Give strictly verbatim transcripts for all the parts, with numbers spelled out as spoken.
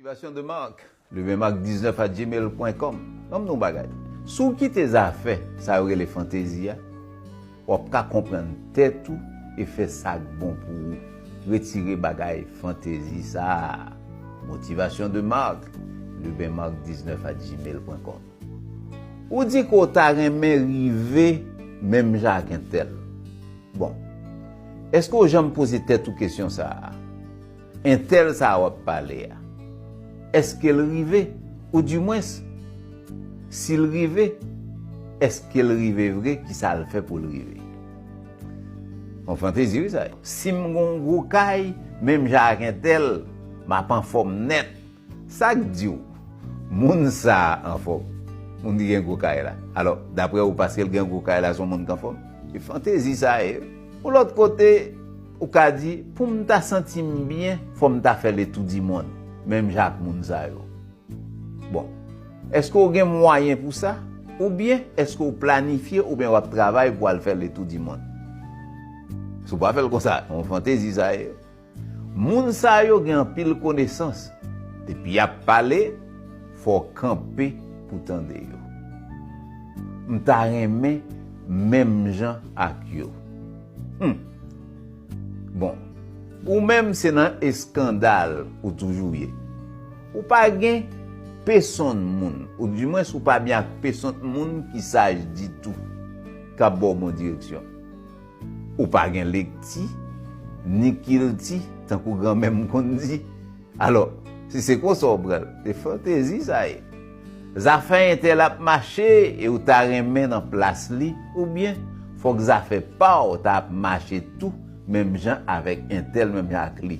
Motivation de Marc, le vingt marc dix-neuf à gmail point com. Ban m di w yon bagay. Si w kite zafè sa yo rele fantezi a, w ap ka konprann tèt ou e fè sa k bon pou ou. Retire bagay fantezi sa a. Motivation de Marc, le vingt marc dix-neuf à gmail point com. Ou di ke w ta renmen rive menm jan ak entèl. Bon, èske w janm poze tèt ou kesyon sa a? Entèl sa a w ap pale a, èske l rive? Oudimwens, si l rive, èske l rive vre? Kisa l fè pou l rive? Yon fantezi, wi, sa ye. Si m gen yon gwo kay, menm jan ak entèl, m ap anfòm nèt. Sa k di w moun sa a anfòm? Moun ki gen gwo kay la. Alò, daprè ou, paske l gen gwo kay la, se yon moun k anfòm? E fantezi sa ye. Yon lòt kote, ou ka di, pou m ta santi m byen, fò m ta fè le tour du monde, menm jan ak moun sa yo. Bon, èske w gen mwayen pou sa? Oubyen èske w planifye oubyen w ap travay pou al fè le tour du monde? Si w pa fè l konsa, yon fantezi sa ye. Moun sa yo gen anpil konesans. Depi y ap pale, fò w kanpe pou tande yo. M ta renmen menm jan ak yo. Hmm. Bon, ou menm se nan eskandal ou toujou ye. Ou pa gen pesonn moun, oudimwens ou pa byen ak pesonn moun ki saj ditou, k ap ba w bon direksyon. Ou pa gen lekti, ni kilti, tankou granmè m konn di. Alò, si se konsa w pran l, se fantezi sa ye. Zafè entèl ap mache e w ta renmen nan plas li, oubyen fòk zafè pa w ta ap mache tou, menm jan avèk entèl, menm jan ak li.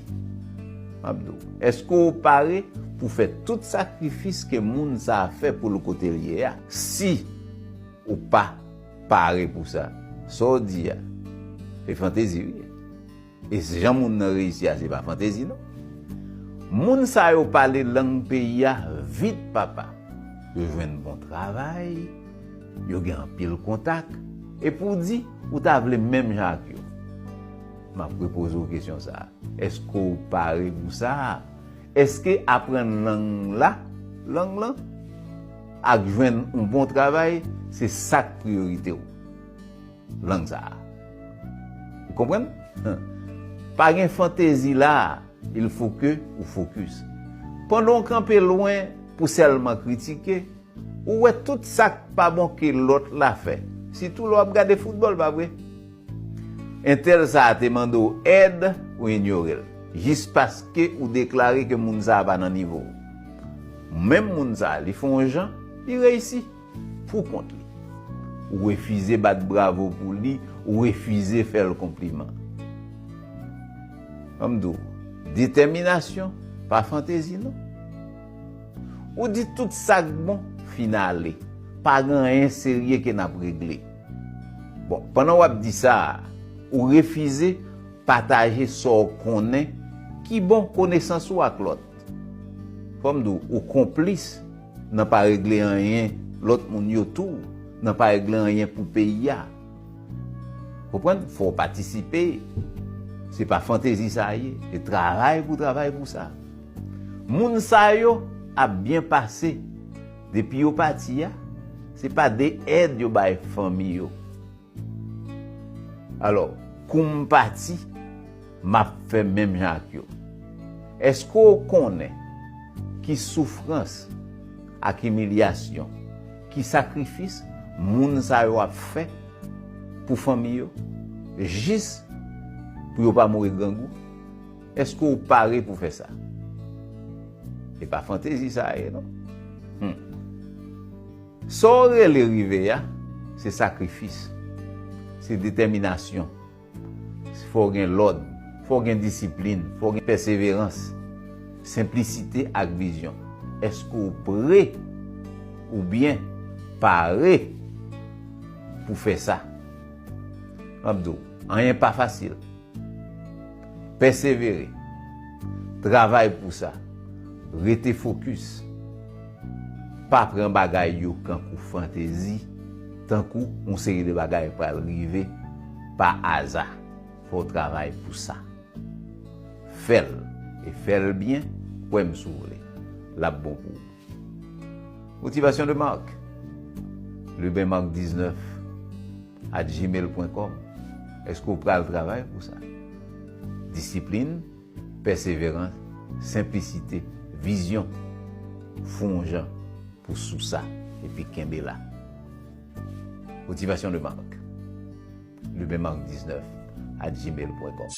M ap di w, èske w pare pou fè tout sakrifis ke moun sa a fè pou l kote l ye a? Si ou pa pare pou sa, sa w di a, se fantezi, wi. E jan moun nan reyisi a, se pa fantezi, non. Moun sa yo pale lang peyi a vit, papa. Yo jwenn bon travay, yo gen anpil kontak, epi w di ou ta vle menm jan ak yo. M ap repoze w kesyon sa a. Èske w pare pou sa a? Èske aprann lang la, lang lan, ak jwenn yon bon travay, se sa k priyorite w? Lang sa a. Ou konprann? Hum. Pa gen fantezi la, il faut que ou focus. Pandan w kanpe lwen pou sèlman kritike, ou wè tout sa k pa bon ke lòt la fè. Sitou lè w ap gade foutbòl, pa vre? Entèl sa a te mande w èd, ou inyore l. Jis paske ou deklare ke moun sa a pa nan nivo w. Menm moun sa a, li fè yon jan, li reyisi pou kont li. Ou refize bat bravo pou li, ou refize fè l konpliman. Ban m di w, detèminasyon, pa fantezi non. Ou di tout sa k bon, fin ale. Pa gen anyen serye ke n ap regle. Bon, pandan w ap di sa a, ou refize pataje sa w konnen ki bon, konesans ou ak lòt. Fò m di w, ou konplis nan pa regle anyen lòt moun yo tou, nan pa regle anyen pou peyi a. Konprann? Fò w patisipe. Se pa fantezi sa ye. Se travay pou travay pou sa. Moun sa yo ap byen pase. Depi yo pati a, se pa de èd yo bay fanmi yo. Alò, kou m pati, m ap fè menm jan ak yo. Èske w konnen ki soufrans ak imilyasyon, ki sakrifis moun sa yo ap fè pou fanmi yo, jis pou yo pa mouri grangou? Èske w pare pou fè sa? E pa fantezi sa ye, non. Hmm. Sa w rele rive a, se sakrifis, se detèminasyon. Fò w gen lòd, fò w gen disiplin, fò w gen pèseverans, senplisite ak vizyon. Èske w pre oubyen pare pou fè sa? M ap di w, anyen pa fasil. Pèsevere. Travay pou sa. Rete fokis. Pa pran bagay yo kankou fantezi, tankou yon seri de bagay pral rive pa aza. Fò w travay pou sa. Fè l, e fè l byen, kwè m si w vle. l ap bon pou ou. Motivation de Marc, Lubin Marc diznèf at gmail pwen kòm. Èske w pral travay pou sa? Disiplin, pèseverans, senplisite, vizyon. Fè yon jan pou sou sa, epi kenbe la. Motivation de Marc, Lubin Marc diznèf at gmail pwen kòm.